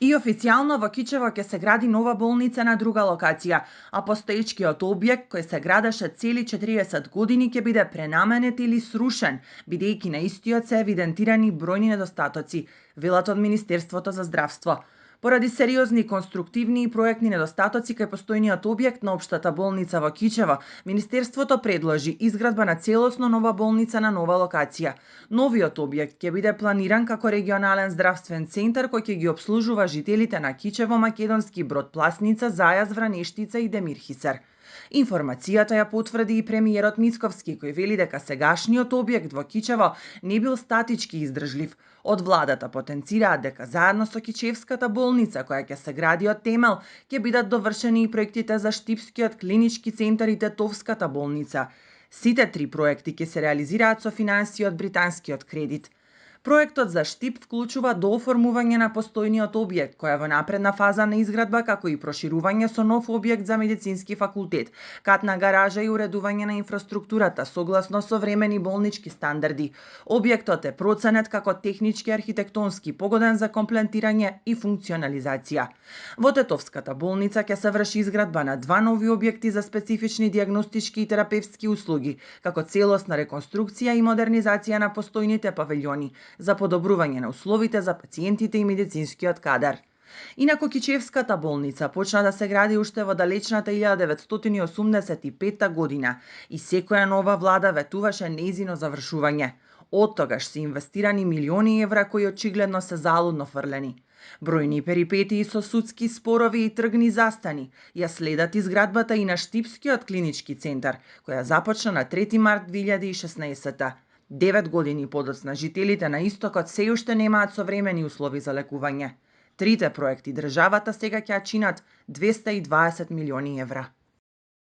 И официјално во Кичево ќе се гради нова болница на друга локација, а постоечкиот објект кој се градеше цели 40 години ќе биде пренаменет или срушен, бидејќи на истиот се евидентирани бројни недостатоци, велат од Министерството за здравство. Поради сериозни конструктивни и проектни недостатоци кај постојниот објект на општата болница во Кичево, Министерството предложи изградба на целосно нова болница на нова локација. Новиот објект ќе биде планиран како регионален здравствен центар кој ќе ги обслужува жителите на Кичево, Македонски Брод, Пласница, Зајаз, Вранештица и Демирхисар. Информацијата ја потврди и премиерот Мицковски, кој вели дека сегашниот објект во Кичево не бил статички издржлив. Од владата потенцираат дека заедно со Кичевската болница, која ќе се гради од темел, ќе бидат довршени и проектите за Штипскиот клинички центар и Тетовската болница. Сите три проекти ќе се реализираат со финансии од британскиот кредит. Проектот за Штип вклучува дооформување на постојниот објект, кој е во напредна фаза на изградба, како и проширување со нов објект за медицински факултет, катна гаража и уредување на инфраструктурата согласно современи болнички стандарди. Објектот е проценет како технички и архитектонски погоден за комплетирање и функционализација. Во Тетовската болница ќе се врши изградба на два нови објекти за специфични дијагностички и терапевтски услуги, како целосна реконструкција и модернизација на постојните павилјони, за подобрување на условите за пациентите и медицинскиот кадар. Инаку Кичевската болница почна да се гради уште во далечната 1985 година и секоја нова влада ветуваше нејзино завршување. Од тогаш се инвестирани милиони евра кои очигледно се залудно фрлени. Бројни перипетии со судски спорови и тргни застани ја следат изградбата и на Штипскиот клинички центар, која започна на 3 март 2016. 9 години подоцна жителите на истокот се уште немаат современи услови за лекување. Трите проекти државата сега ќе чинат 220 милиони евра.